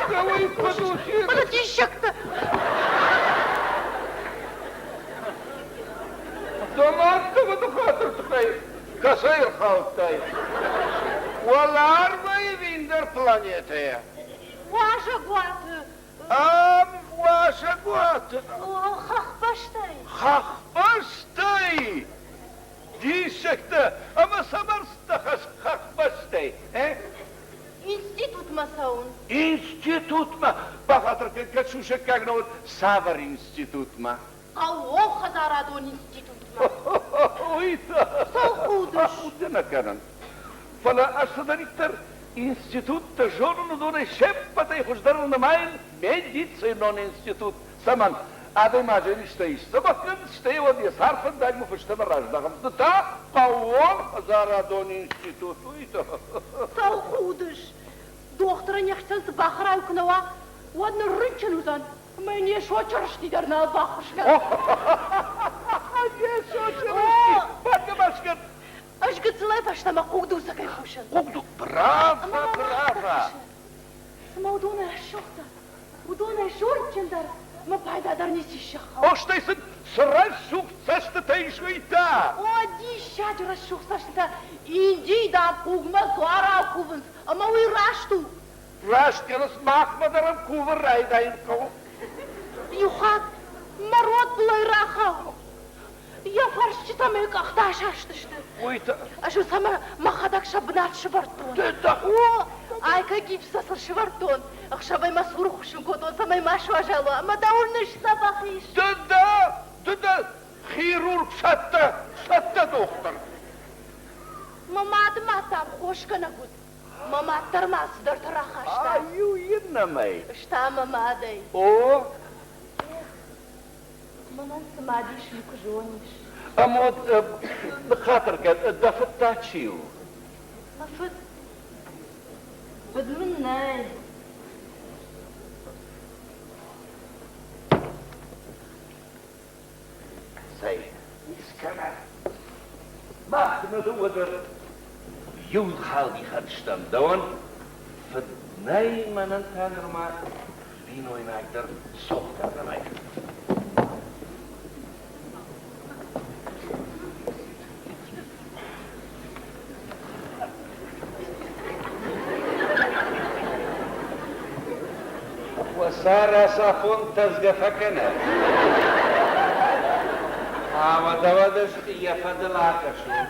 Уый куыд у, Фӕлӕ диссӕгтӕ! Дӕ мӕрдты фыды хатыр тыххӕй кӕцӕй ӕрхаудтай? Уӕларвӕй ӕви ӕндӕр планетӕйӕ? Уазӕгуаты. Ам уазӕгуаты? Хӕхбӕстӕй. Хӕхбӕстӕй? Диссӕгтӕ! Ӕмӕ цӕмӕ ӕрцыдтӕ хӕхбӕстӕй, э? Институтмӕ цӕуын. Институтмӕ? Бахатыр кӕн, кӕд сусӕггаг нӕ уыд, цавӕр институтмӕ? Хъӕууонхӕдзарадон институтмӕ. Уый та Цӕлхудыс. Худгӕ нӕ кӕнын. Фӕлӕ ӕз цыдӕриддӕр институттӕ зонын, уыдонӕй се ппӕтӕй хуыздӕрыл нымайын медицинон институт. Цӕмӕн? Адӕймаджы низтӕ исдзӕбӕх кӕн, стӕй уӕд йӕ цардфӕндагмӕ фӕстӕмӕ раздахын. Ды та хъӕууон хӕдзарадон институт, уый та. Цӕлхудыс. Дохтырӕн йӕхицӕн цы бахӕрай куы нӕ уа, уӕд ныррынчын уыдзӕн. Ӕмӕ йын Йесо Чырысти дӕр нал баххуыс кӕндзӕн. Йесо Чырысти! Бадгӕ ма скӕн! Ӕз гыццылӕй фӕстӕмӕ хъугдуцӕгӕй хъусын. Хъугду... Браво, браво! Цыма уыдонӕй рӕсугъддӕр, уыдонӕй зондджындӕр мӕ пайда дӕр ницы сӕххӕст. О, стӕй сын цы рӕсугъд цӕстытӕ ис, уый та! О, диссаджы рӕсугъд цӕстытӕ! Индийы, дам, хъугмӕ дзуарау кувынц, ӕмӕ уый раст у. Раст кӕныс, махмӕ дӕр ӕм кувын райдайын хъӕуы. Иу хатт мӕ род былӕй рахауд. Йӕ фӕрсчытӕ мӕ къӕхтӕ асастысты. Уый та... Ӕз сӕ мӕхӕдӕг сӕ бынат сӕвӕрдтон. О, айкӕ гипсӕ сыл сӕвӕрдтон. Ӕхсӕвӕй мӕ цуры хуыссын кодтон, цӕмӕй ма суазал уа. Ӕмӕ дӕ уырныс, дзӕбӕх ис. Ды дӕ, ды дӕ хирург цӕттӕ, цӕттӕ дохтыр. Мӕ мады мад, дам, хосгӕнӕг уыд. Мӕ мад дӕр ма цыдӕртӕ рахаста. А иу иннӕмӕй. Ста мӕ мадӕй. О. Мӕнӕн цы мад ис, уый куы зонис. Ӕмӕ уӕд ныххатыр кӕн, дӕ фыд та чи у? Мӕ фыд. Фыд мын нӕй. Цӕй, искӕмӕ. Мах нӕ дыууӕ дӕр иу халдихӕн стӕм. Дӕуӕн фыд нӕй, мӕнӕн та нырма бинойнаг дӕр цот дӕр нӕмӕй. Уӕ сӕр ацафон тӕдзгӕ фӕкӕны. Ӕмӕ дӕуӕн ӕз йӕ фӕдыл акӕсон.